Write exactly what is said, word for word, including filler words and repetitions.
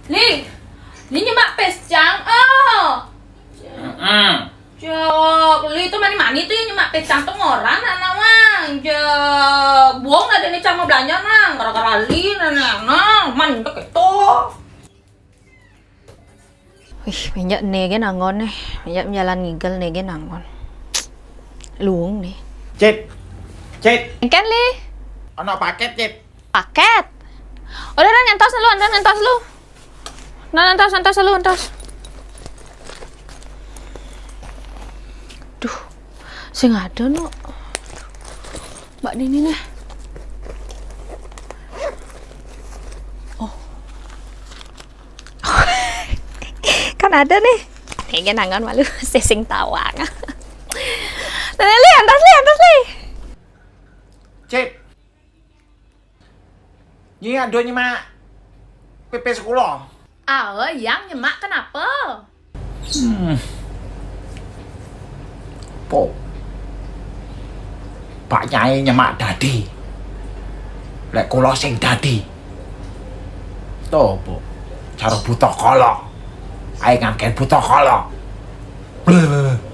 Li, Li nyemak pisang, oh. Heeh. Jok, Li tuh mani-mani tuh yang nyemak pisang tuh ngoran anak wang. Jok, buang dah dene cang mau belanja nang, gara-gara Li nang, nang, mandek itu. Wih, minyak nege nanggon nih. Minyak jalan ngigel nege nanggon. Luung nih. Cit. Cit. Engken, Li. Ono paket, Cit. Paket. Udah, udah, ngentos lu, udah, ngentos lu. Nah, ngentos, ngentos lu, ngentos. Duh, sing ada no. Mbak Nini nih. Oh. Kan ada nih. Nege nanggon malu sesing tawang. Nah, Li, antas, Li, antas, Li. Cit. Nyi ado nyemak pipis kula. Ah, yang nyemak kenapa? Hmm. Po. Pak Nyai nyemak dadi. Lek kula sing dadi. To, Po. Cara buta kala. Ae ngangken buta kala. Bleh.